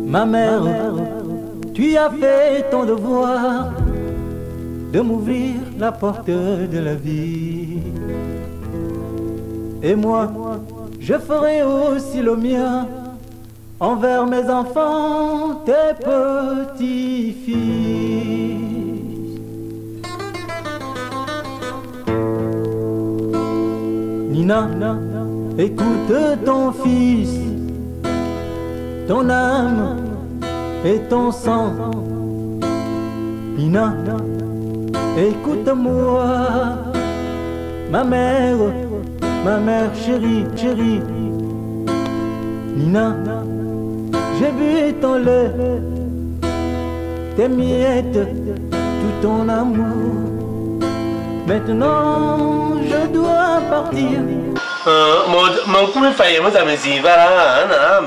Ma mère, tu as fait ton devoir de m'ouvrir la porte de la vie. Et moi, je ferai aussi le mien envers mes enfants, tes petits-fils. Nina, écoute ton fils, ton âme et ton sang. Nina, écoute-moi, ma mère chérie, chérie. Nina, j'ai bu ton lait, tes miettes, tout ton amour. Maintenant, je dois partir. Mon coup me faille, moi ça me dit, voilà,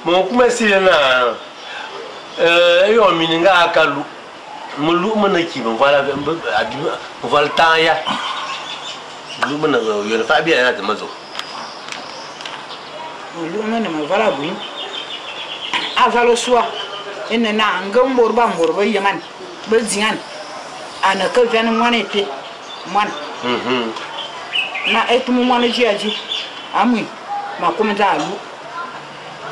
mon coup me c'est là. Yo mininga akalu. Mulu mana ki ban fara abi fara tanya. Mulu mana yo fa bi na ta mazo. Mulu mana ma fara bu. Avalo suwa ina na ngam borba borba yaman be zingan ana ka ven mwana te mwana. Na etu mu mwana ji aji amui ma kuma za alu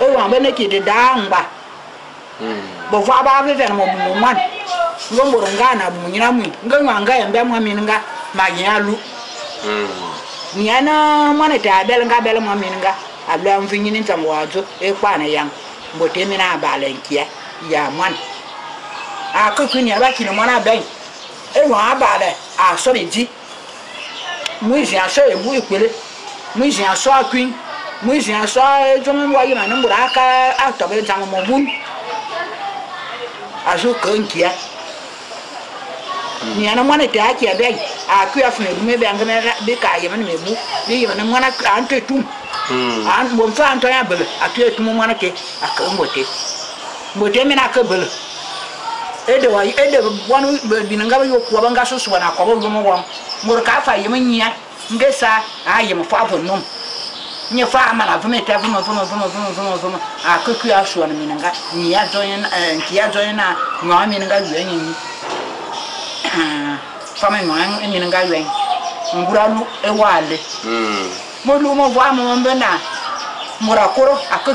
e wa be ne ki de da ngba. Bo va ba ve ven mo mu mwana ngo mboro nga na bu nyina mui ngo nga yembe mo mi nga ma yin alu. Ni ana mwana te abel nga bel mo mi nga abla mvi nyini ntam wazo e kwa na yang mbote mi na abale nkia ya mwana a ko kuni aba kini mwana ben e wa abale a so mi di mu zi aso e bu ipele mu zi aso akwin mu zi aso e jomo wa yi ma no mbura aka atobe jam mo bun aso ko nkia ni ana mwana te aki abe a ku afu me bu me be ngame be ka ye me bu be ye me mwana an te tum an bon fa an to ya bele a tu tum mwana ke aka mbote mbote me na ka bele e de wa e de wonu bi nga yo ko ba nga so so na ko bo mo won mor ka fa ye me nya ngesa a ye me fa vo nom nye fa ma na vume te vume vume vume vume vume vume a ku ku aso na mi nga ni ya zo yin nki ya zo yin na nwa mi nga yue ni fama nwa mi nga yue ngura lu e wale mo lu mo va mo mbe na mora koro akku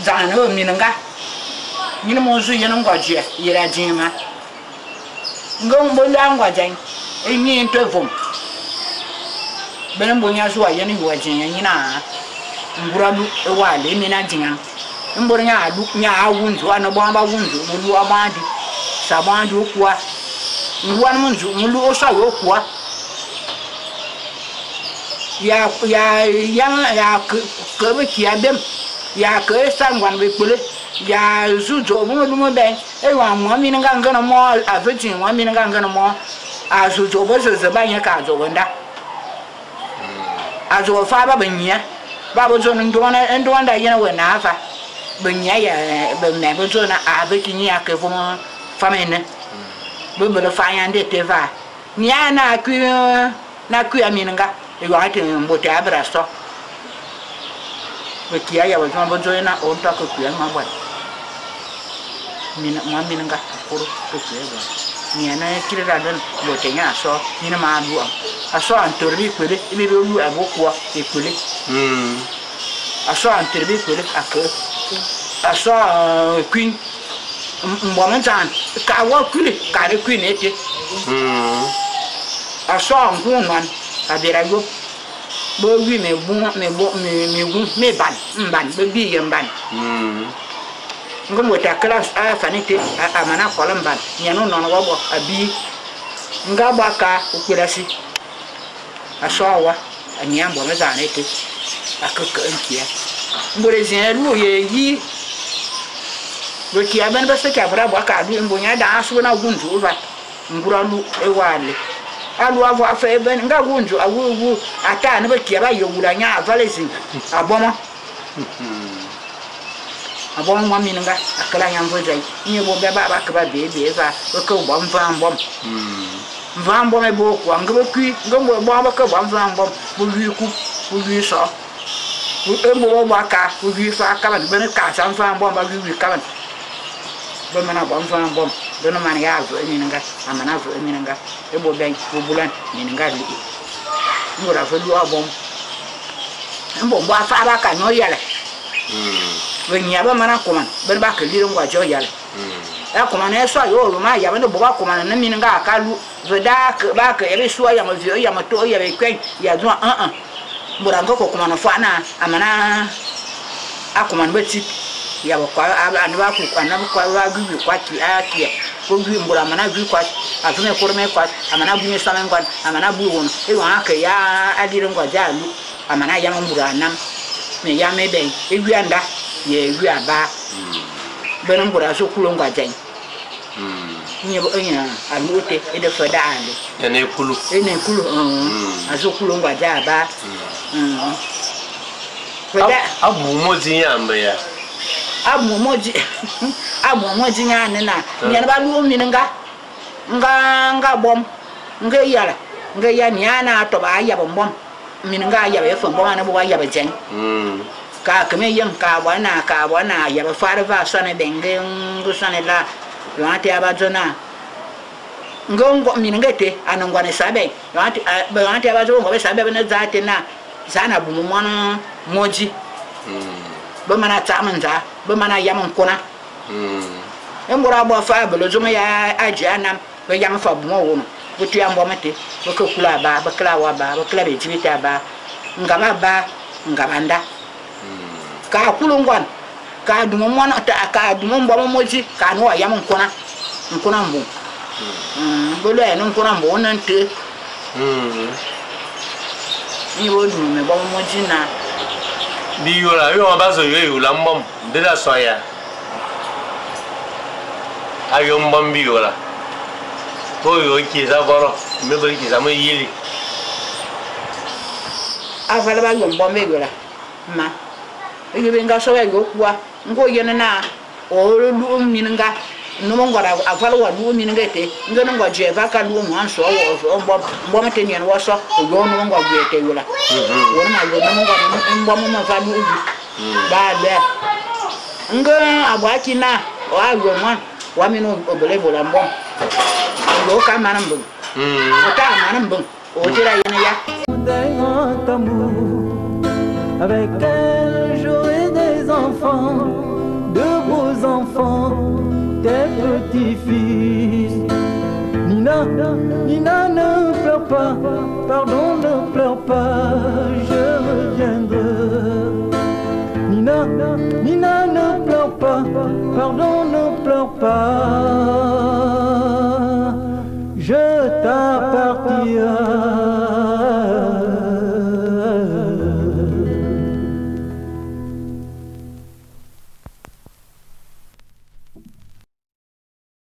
zan mi nga ni mo zu yin ngwa je yira jima ngo mbo la ngwa jan e mi nto vom bene mbo nya zuwa yin yuwa jin yin na ngura lu e wale mi na jin mbo nya alu nya awunzu ana bo amba wunzu mo lu amadi sabandi kwa ngwa munzu mulu osa yo kwa ya ya ya ya ke be ki abem ya ke sangwan be pele ya zuzo mo lu mo ben e wa mo mi nga nga mo avejin mo mi nga nga mo a zuzo bo zuzo ba nya ka zo wanda a zo fa ba benya ba bo zo ndo na ndo nda yena we na fa benya ya be me bo zo na a be ki nya ke fo mo famene be be fa ya nde te va nya na ku na ku aminga e wa te mbote abra so be kia ya bo bo zo na on ta ko ku ma bwa mina ma minga koro ko ku ba nya na kirira don mbote nya so ni na ma du a so an torbi kwele ibi be lu abo kwa e kwele a so an torbi kwele aka a so queen mbwa nzan ka wa kule ka re queen ete a so ngu nwan a bera yo bo wi me bu me bo me me gu me ban mban be bi ye mban ngo mo ta class a fanite a mana kolam ban nya no no wa bo abi nga ba ka ukurasi a so wa anya mbwa nzan ete akaka nkia mbore zin lu ye yi Bo kia ben ba seka bra bwa ka du mbo nya da aso na gunzu va ngura lu e wale alu avo afa ben nga gunzu awu wu ata na ba kia ba yowula nya avalezi aboma aboma mwa minga akala nya mvo jai nye bo ba ba ka ba be be va ko bo mva mbom mva mbom e bo kwa ngbe kui ngbo bo ba ka bo mva mbom bo wi ku bo wi so. Mbo bo ka wi fa ka ban ben ka sam fa mbom ba wi wi ka ban be mana bom fa mbom be no man ya zo ni nga amana zo ni nga e bo ben bo bulan ni nga li ngora fa lu abom mbo bo fa ba ka no yale we nya ba mana ko man ben ba ke li ngwa jo yale ya ko man e so yo lo ma ya ben bo ba ko man na mi nga ka lu ve da ke ba ke e so ya ma vi ya ma to ya be kwen ya zo an an mbora ngo ko kuma no fa na amana akuma no beti ya ba kwa anu ba ku anu ba kwa ba gwi kwa ki a ki ko gwi mbora amana gwi kwa azume korme kwa amana gwi so men kwa amana bu won e wa ke ya adire ngwa ja lu amana ya mbura nam me ya me ben e wi anda ye wi aba be no mbora so kulo ngwa jen nye bo nya anu te e de fa da ale ene kulu ene kulu azo kulo ngwa ja aba abu moji yamba ya abu moji abu moji nya ne na nya ba lu mi nga nga nga bom nga yala nga ya ni ana to ba ya bom bom mi nga ya ba fo bom ana bo ya ba jen ka ke me yem ka wa na ya ba fa va so ne benge ngu so ne la yo ati aba zona ngo ngo mi nga te ana ngwa ne sabe yo ati ba ati aba zo ngo be sabe ne za te na zana bu mwana moji ba mana tsamanza ba mana yaman kona embora bo fa belo zoma ya aji anam ba yam fa bu mo wono bu tu yambo mate ba ko kula ba ba kla wa ba ba kla be jibita ba ngaba ba ngabanda ka kulungwan ka dumo mwana ta ka dumo mbo moji ka no yaman kona nkona mbo bo le no nkona mbo nan te ni bo dun me bo moji na bi yola yo ba zo yo la mbom de la soya ayo mbom bi yola bo yo ki za boro me bo ki za mo yili avala ba yo mbom be yola ma e be nga so yo kwa ngo yene na o lu mi nga no mo ngora avala wa lu mi nga te nga no ngwa je va ka lu mo an so wo mbom mbom te nyen wo so yo no ngwa gwe te yola wo na yo no ngwa mbom mo va lu ba le nga abwa ki na wa yo mo wa mi no obele bola mbom lo ka man mbum o ta man mbum o tira yene ya d'un grand amour avec elle j'aurai des enfants de beaux enfants des petits-fils. Nina, Nina, ne pleure pas, pardon, ne pleure pas, je reviendrai. Nina, Nina, ne pleure pas, pardon, ne pleure pas, je t'appartiens.